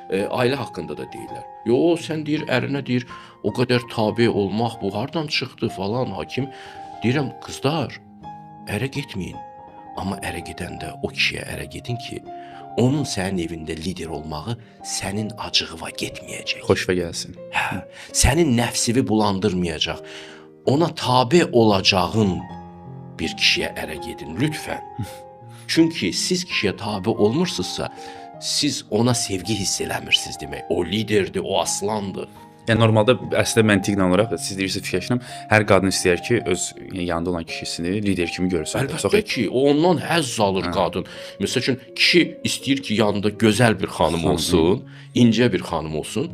Ailə haqqında da deyirlər. Yo, sən deyir ərinə deyir o qədər tabe olmaq bu hardan çıxdı falan hakim. Deyirəm qızlar, ərə getməyin. Amma ərə gedəndə o kişiyə ərə gedin ki, onun sənin evində lider olmağı sənin acığına getməyəcək. Xoşuna gəlsin. Hə, sənin nəfsini bulandırmayacaq. Ona tabe olacağın bir kişiyə ərə gedin lütfən. Çünki siz kişiyə tabe olmursunuzsa, siz ona sevgi hiss eləmirsiniz demək. O liderdir, o aslandır. Yəni normalda əslində məntiqlə olaraq siz deyirsiniz fikirləşirəm, hər qadın istəyər ki, öz yanında olan kişisini lider kimi görsün. Əlbəttə ki, o ondan həzz alır qadın. Məsəl üçün kişi istəyir ki, yanında gözəl bir xanım olsun, incə bir xanım olsun.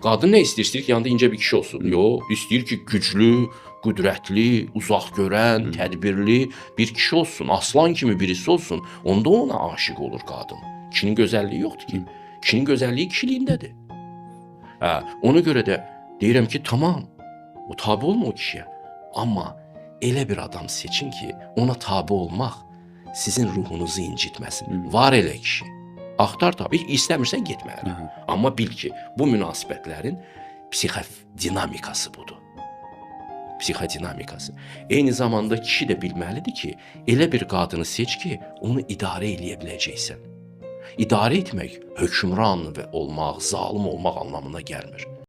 Qadın nə istəyir? İstəyir ki, yanında incə bir kişi olsun. Yox, istəyir ki, güclü, qüdrətli, uzaq görən, tədbirli bir kişi olsun, aslan kimi birisi olsun. Onda ona aşiq olur qadın. Kişinin gözəlliyi yoxdur ki. Kişinin gözəlliyi kişiliyindədir. Hə, ona görə də deyirəm ki, tamam, o tabe olma o kişiyə. Amma elə bir adam seçin ki, ona tabe olmaq sizin ruhunuzu incitməsin. Var elə kişi. Axtar tabii, istəmirsən getmə ərə. Amma bil ki, bu münasibətlərin psixodinamikası budur. Psixodinamikası. Eyni zamanda kişi də bilməlidir ki, elə bir qadını seç ki, onu idarə eləyə biləcəksən. İdarə etmək hökmran və olmaq, zalım olmaq anlamına gəlmir.